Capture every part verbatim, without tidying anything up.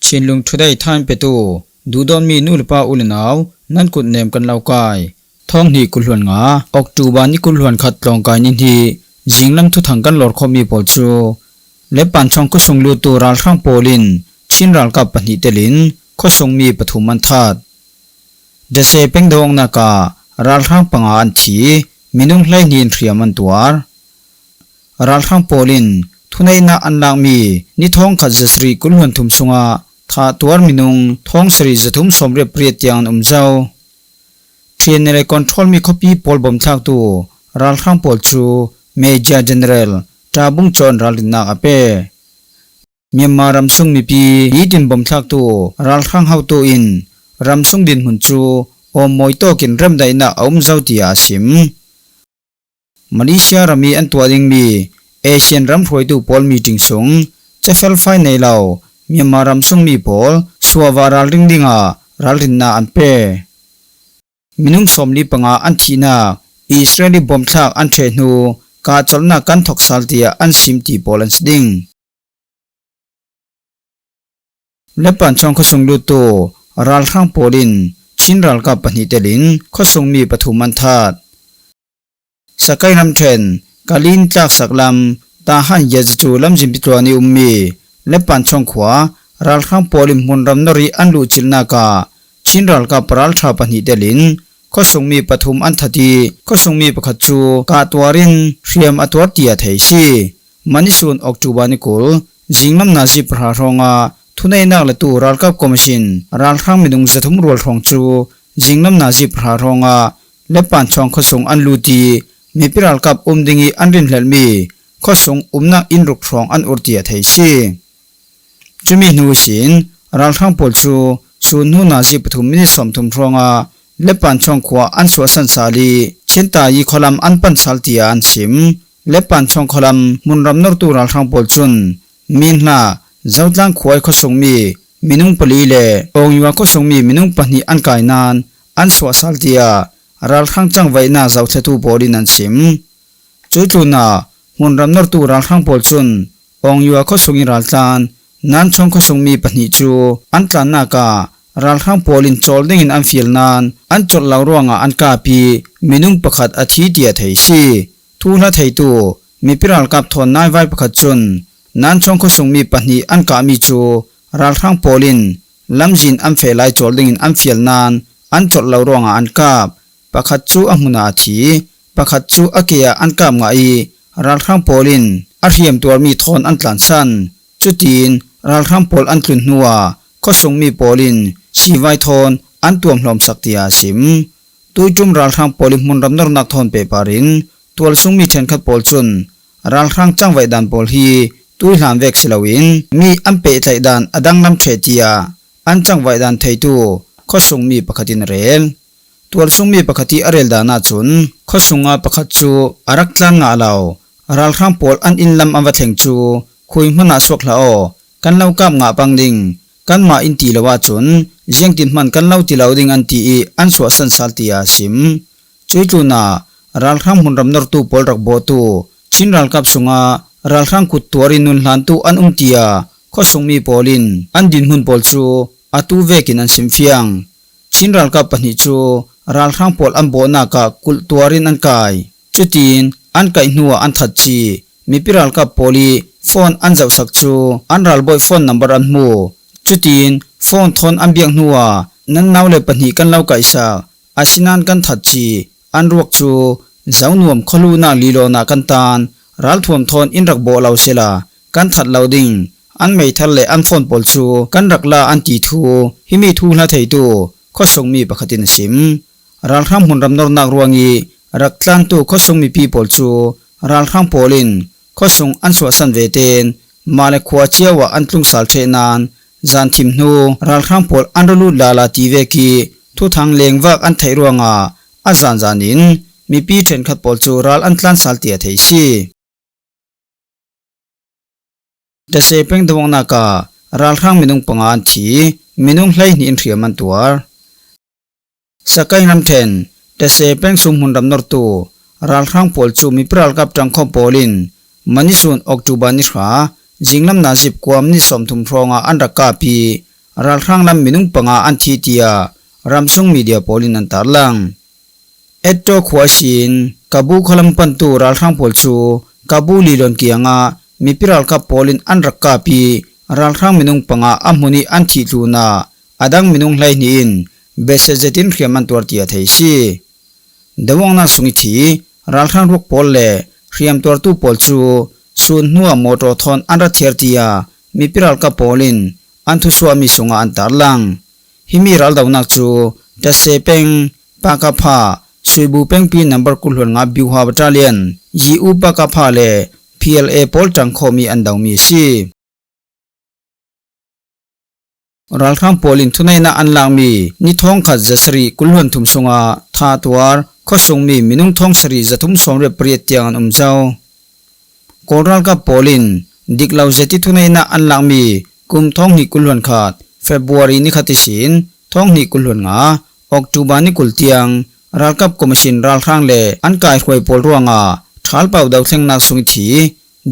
Chinlung Today thain petu duhdawtmi nu le pa u le nau, nan kut nem kan lo kai. Thawng hnih kul hluan nga, October ni kul hluan khat tlawngkai ni hnih, zinglam thuthang kan lawrkhawmmi pawl cu Lepanchuang khuasung luttu ralhrang pawl in Chin ralkap pahnih telin khuasungmi pathum an that. Dase peng dawngnak ah ralhrang panga an thi, minung hleihnih in hriam an tuar. Ralhrang pawl in thuneihnak an lakmi ni thawngkhat zasarih kul hluan thum sungah thah tuar minung thawng sarih zathum sawmriat pariat tiang an um zo. T N L A control mi khuapi pawl bawmthlaktu ralhrang pawl cu Major General Tabung Caw in ralrinnak a pe. Myanmar ramsung mipi nitin bawmthlaktu ralhrang hotu in ramsung dinhmun cu awmmawi tawkin remdaihnak a um zo, tiah a sim. Malaysia ram i an tuah dingmi Asian ram hruaitu pawl meeting sung cefel fai nei lo Myanmar ramsungmi pawl suahvah ralring dingah ralrinnak an pe. Minung sawmli panga an thihnak Israel i bawmthlak an ṭheh hnu kahcolhnak kan thawksal tiah an sim ti pawl an si ding. Lepanchuang khuasung luttu ralhrang pawl in Chin ralkap pahnih telin khuasungmi pathum an that. Sakai ramṭhen Kalin tlaksak lam Tahan Yaza cu lamzinpi tluan i ummi Lepanchuang khua ralhrang pawl in hmunram nor i an luhcilhnak ah Chin ralkap ralṭha pahnih telin khuasungmi pathum an that i khuasungmi pakhat cu kahtuar in hriam a tuar tiah thei si. Mani sun October ni kul, zinglam nazi pahra hrawngah thuneihnak latu ralkap commission ralhrang minung zathum rual hrawng cu zinglam nazi pahra hrawngah Lepanchuang khuasung an lut i mipi ralkap um ding i an rinhlelhmi khuasung umnak inn ruk hrawng an ur tiah thei si. Cumi hnu ihsin ralhrang pawl cu sun hnu nazi pathum minit sawmthum hrawngah Lepanchuang khua an suahsan sal i Chintai i khualam an pan sal tiah an sim. Lepanchuang khualam hmunram nortu ralhrang pawl cun Minhla, Zotlang khua i khuasungmi minung pali le Awngyua khuasungmi minung pahnih an kai nain an suahsal tiah ralhrang cangvaihnak zohthletu pawl in an sim. Cuih tlunah hmunram nortu ralhrang pawl cun Awngyua khuasung i raltlan Nanchuang khuasungmi pahnih cu an tlannak ah ralhrang pawl in cawl dingin an fial nain an colh lo ruangah an kap i minung pakhat a thi tiah thei si. Thuhla theitu mipi ralkap thawn naivai pakhat cun Nanchuang khuasungmi pahnih an kahmi cu ralhrang pawl in lamzin an feh lai cawl dingin an fial nain an colh lo ruangah an kap. Pakhat cu a hmunah a thi, pakhat cu a ke ah an kap ngah i ralhrang pawl in a hriamtuarmi thawn an tlansan. Cutiin ralhrang pawl an tlun hnuah khuasungmi pawl in sivai thawn an tuamhlawmsak tiah a sim. Tuiṭum ralhrang pawl i hmunram nornak thawn pehpar in tualsungmi ṭhenkhat pawl cun ralhrang cangvaih dan pawl hi tuihlan vek si loin mi an pehtlaih dan a danglam ṭheh tiah an cangvaih dan theitu khuasungmi pakhat in a rel. Tualsungmi pakhat i a rel dan ahcun khuasungah pakhat cu a rak tlan ngah lo. Ralhrang pawl an inn lam an va thleng cu khui hmanah suak hlah aw, kan lo kap ngah pang ding, kanmah in ti lo ahcun ziangtin hman kan lo ti lo ding an ti i an suahsan sal tiah a sim. Cuih tlunah ralhrang hmunram nortu pawl rak bawhtu Chin ralkap sungah ralhrang kut tuar i nunhlantu an um tiah khuasungmi pawl in an dinhmun pawl cu atu vekin an simfiang. Chin ralkap pahnih cu ralhrang pawl an bawhnak ah kulh tuar in an kai. Cutiin an kaih hnuah an that cih mipi ralkap pawl i phone an zohsak cu an ralbawi phone number an hmu. Cutiin phone thawn an biak hnuah nan nau le pahnih kan lo kaihsak, asinain kan that cih an ruak cu zonuam khualuhnak lilawnah kan tan, ralthuam thawn in rak bawh lo sela kan that lo ding, an meithal le an phone pawl cu kan rak la an ti thu himi thuhla theitu khuasungmi pakhat in a sim. Ralhrang hmunram nornak ruang i rak tlantu khuasung mipi pawl cu ralhrang pawl in khuasung an suahsan vete in mah le khua cio ah an tlungsal ṭheh nain zanthim hnu ralhrang pawl an ra lut lala ti vek i thuthang lengvak an theih ruangah a zanzan in mipi ṭhenkhat pawl cu ral an tlansal tiah thei si. Dase peng dawngnak ah ralhrang minung panga an thi, minung hleihnih in hriam an tuar. Sakai ramṭhen Dase peng sung hmunram nortu ralhrang pawl cu mipi ralkap ṭangkhawm pawl in mani sun October ni hra zinglam nazi pakua minit sawmthum hrawngah an rak kap i ralhrang lam minung panga an thi tia ramsung media pawl in an tarlang. Etto khua sin Kabu khalam pantu ralhrang pawl cu Kabu lilon kiangah mipi ralkap pawl in an rak kap ih ralhrang minung panga a hmun ih an thih tlunah a dang minung hleihnih in beset zetin hriam an tuar tia thei si. Dawngnak sung ih thi ralhrang ruak pawl le hriamtuartu pawl cu sun hnuah mawtaw thawn an ra thiar tia mipi ralkap pawl in an thusuahmi sungah an tarlang. Himi raldonak cu Tase peng Pakapha, Suibu pengpi number kul hluan nga Biuha Battalion, Yiu Pakapha le P L A pawl ṭangkhawm ih an domi a si. Ralhrang pawl in thuneihnak an lakmi ni thawngkhat zasarih kul hluan thum sungah Thatuar khuasungmi minung thawngsarih zathum sawmriat pariat tiang an um zo. Kawl ralkap pawl in dik lo zet ih thuneihnak an lakmi kum thawnghnih kul hluan khat February ni khat ihsin thawnghnih kul hluan nga October ni kul tiang ralkap commission ralhrang le an kaihruai pawl ruangah ṭhalpau dothlengnak sung ih thi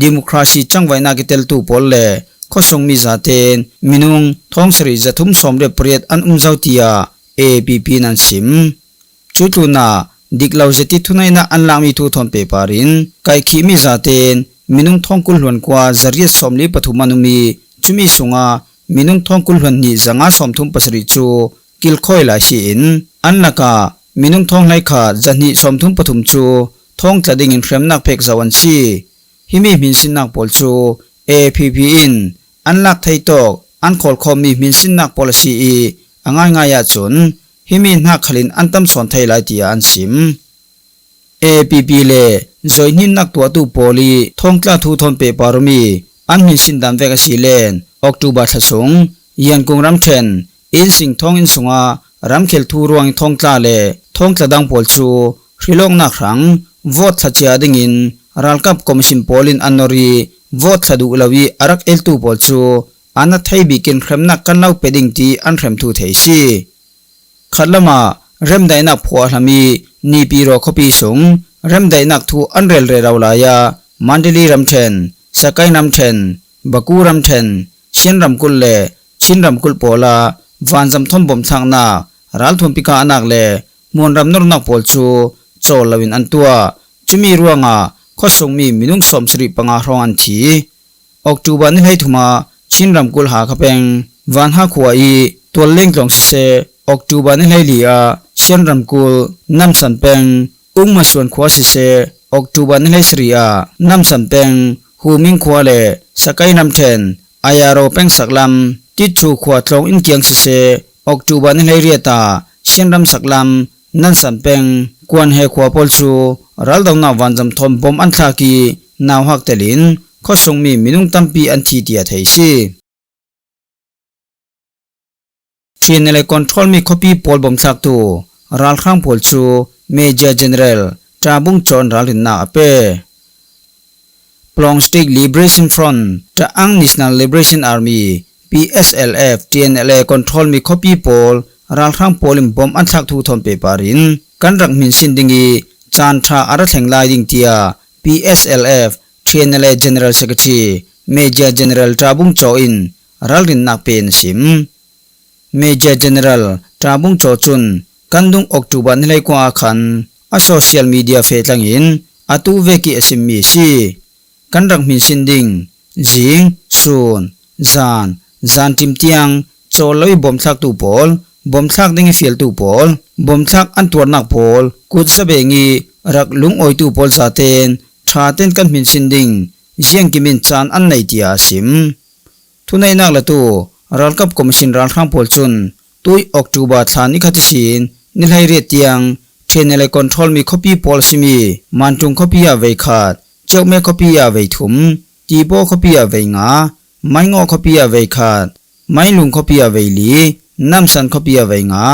democracy cangvaihnak ih teltu pawl le khuasungmi zaten minung thawngsarih zathum sawmriat pariat an um zo tia A P P in an sim. Cu tlunah dik lo zet ih thuneihnak an lakmi thu thawn pehpar in kaikhihmi zaten minung thawng kul hluan kua zariat sawmli pathum an um ih cumi sungah minung thawng kul hluan hnih zanga sawmthum pasarih cu kilkhawi lai hi in an lakah minung thawng hleikhat zahnih sawmthum pathum cu thawng tla dingin hriamnak pek zo an si. Himi hminsinnak pawl cu A P P in an lak thei tawk an khawlkhawmmi hminsinnak pawl a si ih a ngaingai ahcun himi hnak khalin an tam sawn thei lai tiah an sim. A P P le zoihninnak tuahtu pawl ih thawngtla thu thawn pehpar um ih an hminsin dan vek a si len October thla sung Yangon ramṭhen Insing thawnginn sungah ramkhel thu ruangih thawngtla le thawngtla dang pawl cu hrilawknak hrang vote thla cia dingin ralkap commission pawl in an nor ih vote thla duh lo ih a rak eltu pawl cu an a thei bikin hremnak kan lo pe ding ti an hrem thu thei si. Khatlamah remdaihnak phuahlam ih Nipiro khuapi sung remdaihnak thu an rel rero lai ah Mandalay ramṭhen, Sagaing ramṭhen, Bago ramṭhen, Shan ramkulh le Chin ramkulh pawl ah vanzam thawn bawmthlaknak, ralthuampi kahnak le hmuanram nornak pawl cu cawl loin an tuah. Cumi ruangah khuasungmi minung sawmsarih panga hrawng an thi. October ni hleithum ah Chin ramkulh Hakha peng Vanha khua ih Tualleng tlawng siseh, October ni hleili ah Shan ramkulh Namsan peng Ungmasuan khua siseh, October ni hleisarih ah Namsan peng Huming khua le Sagaing ramṭhen Ayaro peng saklam Titchu khua tlawng inn kiang siseh, October ni hleiriat ah Shan ram saklam Namsan peng Kuanhe khua pawl cu raldonak vanzam thawn bawm an thlak ih nauhak telin khuasungmi minung tampi an thi tiah thei si. T N L A control mi khuapi pawl bawmthlaktu ralhrang pawl cu Major General Ṭa Bung Caw in ralrinnak a pe. Phlong State Liberation Front, Ta'ang National Liberation Army, P S L F, T N L A control mi khuapi pawl ralhrang pawl in bawm an thlak thu thawn pehpar in kan rak hminsin ding ih caan ṭha a ra thleng lai ding tiah P S L F, T N L A General Secretary Major General Ṭa Bung Caw in ralrinnak pen a sim. Major General Ṭa Bung Caw cun kan dung October ni hleikua ah khan a social media feh tlangin a tu vek ih a simmi a si. Kan rak hminsin ding zing, sun, zan, zanṭim tiang cawl lo ih bawmthlaktu pawl, bawmthlak ding ih fialtu pawl, bawmthlak an tuarnak pawl, kutza beng ih rak lungawitu pawl zaten ṭhaten kan hminsin ding ziangkim in caan an nei tiah a sim. Thuneihnak latu ralkap commission ralhrang pawl cun tui October thla ni khat ihsin ni hleiriat tiang T N L A control mi khuapi pawl a simi Mantung khuapi ah veikhat, Ciaume khuapi ah veithum, Tibaw khuapi ah veinga, Maingawh khuapi ah veikhat, Mainlung khuapi ah veili, Namsan khuapi ah veinga,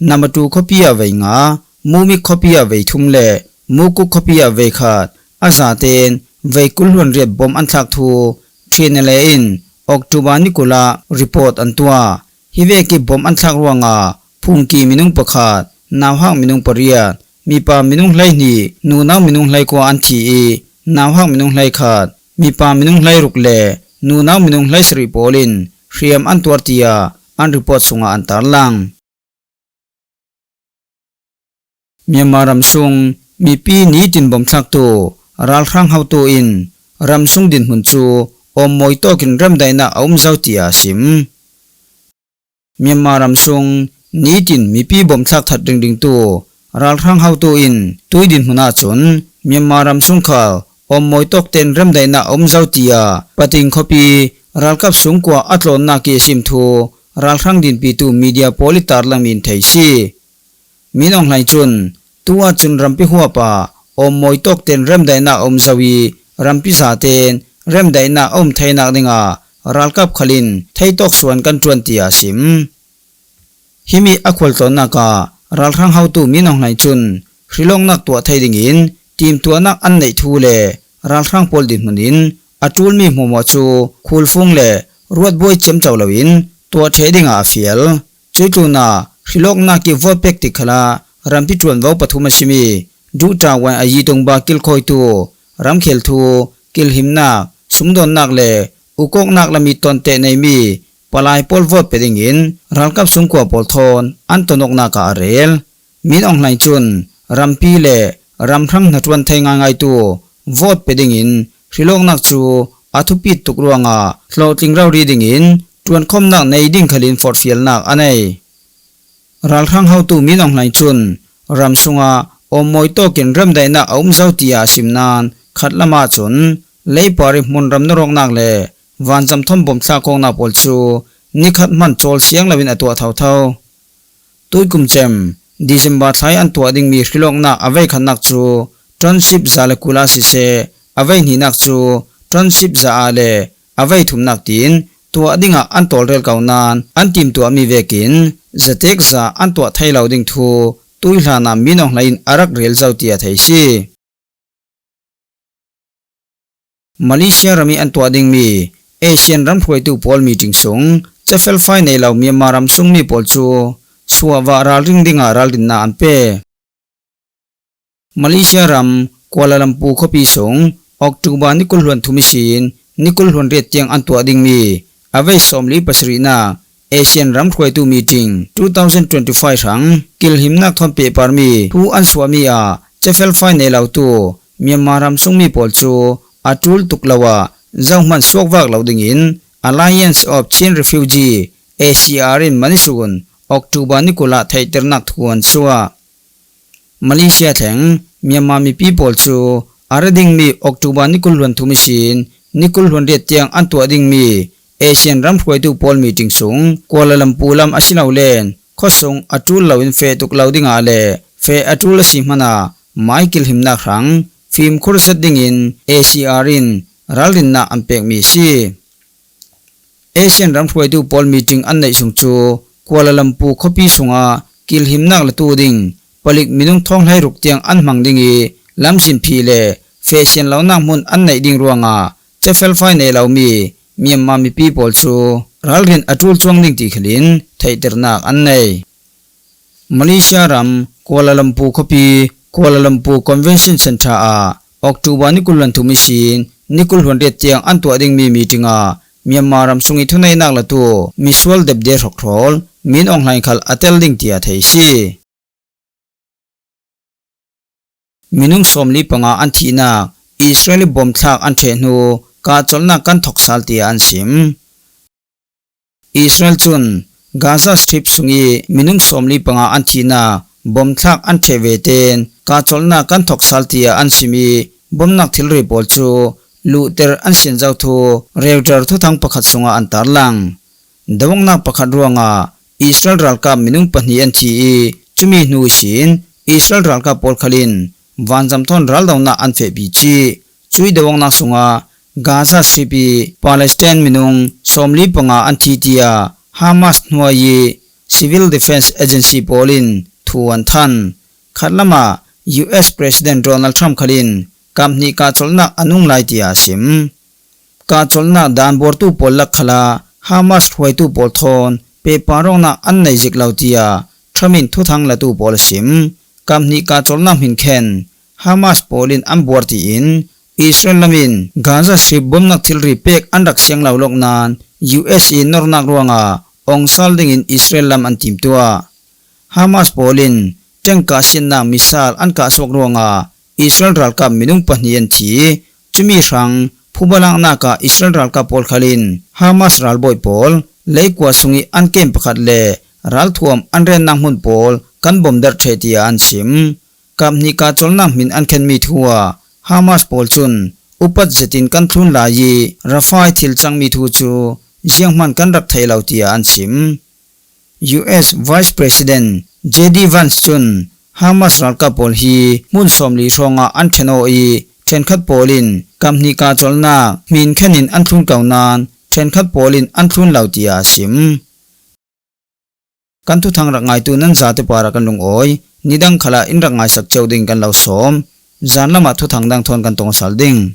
Namatu khuapi ah veinga, Mumik khuapi ah veithum le Mukuk khuapi ah veikhat a zaten veikul hluan riat bawm an thlak thu T N L A in October ni kul ah report an tuah. Hi vek ih bawm an thlak ruangah phungki minung pakhat, nauhak minung pariat, mipa minung hleihnih, nunau minung hleikua an thi ih nauhak minung hleikhat, mipa minung hleiruk le nunau minung hleisarih pawl in hriam an tuar tiah an report sungah an tarlang. Myanmar ram sung mipi nitin bawmthlaktu ralhrang hotu in ram sung dinhmun cu awmmawi tawkin remdaihna a um zo, tiah a sim. Myanmar ram sung nitin mipi bawmthlak that ringringtu ralhrang hotu in tui dinhmun ahcun Myanmar ram sung khal awmmawi tawkten remdaihna a um zo, tiah Pating khuapi ralkap sungkua a tlawnnak i a sim thu ralhrang dinpitu media pawl i tarlangmi in thei si. Min Aung Hlaing cun tu ahcun rampi huap ah awmmawi tawkten remdaihna a um zo i rampi zaten remdaihna a um theinak dingah ralkap khalin theitawk suan kan ṭuan, tiah a sim. Himi a khualtlawnnak ah ralhrang hotu Min Aung Hlaing cun hrilawknak tuah thei dingin timtuahnak an neih thu le ralhrang pawl dinhmun in a ṭulmi hmuahhmuah cu khulfung le ruatbuai ciamco loin tuah ṭheh dingah a fial. Cuih tlunah hrilawknak i vote pek tik khalah rampi ṭuanvo pathum a simi Duh Tawan a yitung ba kilkhawitu, ramkhel thu, kilhimnak, sumdawnnak le ukawknak lam i tawnteh neimi palai pawl vote pe dingin ralkap sungkua pawl thawn an tonawknak ah a rel. Min Aung Hlaing cun rampi le ramhrang hnaṭuan thei ngaingaitu vote pe dingin hrilawknak cu a thupi tuk ruangah hlawhtling rori dingin ṭuankhawmnak nei ding khalin forhfialnak a nei. Ralhrang hotu Min Aung Hlaing cun ram sungah awmmawi tawkin remdaihna a um zo, tiah a sim nain khat lamah cun leipar i hmunram narawknak le vanzam thawn bawmthlak kawknak pawl cu nikhat hman cawl siang loin a tuah thotho. Tuikum cem December thla i an tuah dingmi hrilawknak a veikhatnak cu ṭonship za le kul ah siseh, a veihnihnak cu ṭonship za ah le a veithumnak tiin tuah dingah an tawlrel ko nain an timtuahmi vekin zatek za an tuah thei lo ding thu tuihlan ah Min Aung Hlaing in a rak rel zo, tiah thei si. Malaysia ram i an tuah dingmi Asian ram hruaitu pawl meeting sung cefelfai nei lo Myanmar ram sungmi pawl cu suahvah ralring dingah ralrinna an pe. Malaysia ram Kuala Lumpur khuapi sung October ni kul hluan thum ihsin ni kul hluan riat tiang an tuah dingmi a vei sawmli pasarihnak Asian ram hruaitu meeting two thousand twenty-five hrang kilhimnak thawn pehparmi thu an suahmi ah cefelfai nei lotu Myanmar ram sungmi pawl cu a ṭul tuk lo ah zohman suakvak lo dingin Alliance of Chin Refugee, A C R in mani sun October ni kul ah theihternak thu an suah. Malaysia thleng Myanmar mipi pawl cu a ra dingmi October ni kul hluan thum ihsin ni kul hluan riat tiang an tuah dingmi Asian ram hruaitu pawl meeting sung Kuala Lumpur lam a si lo len khuasung a ṭul loin feh tuk lo dingah le feh a ṭul a si hmanah mai kilhimnak hrang fimkhur zet dingin A C R in ralrinnak an pekmi a si. Asian ram hruaitu pawl meeting an neih sung cu Kuala Lumpur khuapi sungah kilhimnak latu ding palik minung thawng hleiruk tiang an hmang ding i lamzinphih le fehsian lonak hmun an neih ding ruangah cefelfai nei lomi Myanmar mipi pawl cu ralrin a ṭul cuang ding ti khalin theihternak an nei. Malaysia ram Kuala Lumpur khuapi Kuala Lumpur Convention Centre ah October ni kul hluan thum ihsin ni kul hluan riat tiang an tuah dingmi meeting ah Myanmar ram sung i thuneihnak latu misual depde hrawkhrawl Min Aung Hlaing khal a tel ding tiah thei si. Minung sawmli panga an thihnak Israel i bawmthlak an ṭheh hnu kahcolhnak kan thawksal tiah an sim. Israel cun Gaza Strip sung i minung sawmli panga an thihnak bawmthlak an ṭheh vete'n kahcolhnak kan thawksal tiah an sim i bawmnak thilri pawl cu luhter an sian zo thu Reuters thuthang pakhat sungah an tarlang. Dawngnak pakhat ruangah Israel ralkap minung pahnih an thi i cumi hnu ihsin Israel ralkap pawl khalin vanzam thawn raldohnak an fehpi cih. Cuih dawngnak sungah Gaza Strip i Palestine minung sawmli panga an thi tiah Hamas hnuai i Civil Defense Agency pawl in thu an than. Khatlamah U S President Donald Trump khalin kaphnih kahcolhnak a nung lai tiah a sim. Kahcolhnak dan buartu pawl lak khalah Hamas hruaitu pawl thawn pehpar awknak an nei zik lo tiah Trump in thuthang latu pawl a sim. Kaphnih kahcolhnak hmin khen Hamas pawl in an buar tiin Israel lam in Gaza Strip bawmnak thilri pek an rak siang lo lawknain U S i nornak ruangah ong sal dingin Israel lam an timtuah. Hamas pawl in tengkah siatna missile an kahsuak ruangah Israel ralkap minung pahnih an thi. Cumi hrang phubalaknak ah Israel ralkap pawlkhal in Hamas ralbawi pawl leikua sungih an kem pakhat le ralthuam an rennak hmun pawl kan bomdarh thei, tiah an sim. Kap hnih kah colnak hmin an khenmi thu ah Hamas pawl cun upat zetin kan thlun lai ih Rafah thil cangmi thu cu zianghman kan rak theih lo, tiah an sim. U S Vice President J D Vance cun Hamas ralkap pawl hi hmun sawmli hrawngah an khen aw ih ṭhenkhat pawl in kap hnih kah colnak hmin khenin an thlun ko nain ṭhenkhat pawl in an thlun lo, tiah a sim. Kan thuthang rak ngaitu nan zate parah kan lungawi. Nidang khalah in rak ngaisak cio ding kan lo sawm. Zan lamah thuthang dang thawn kan tong sal ding.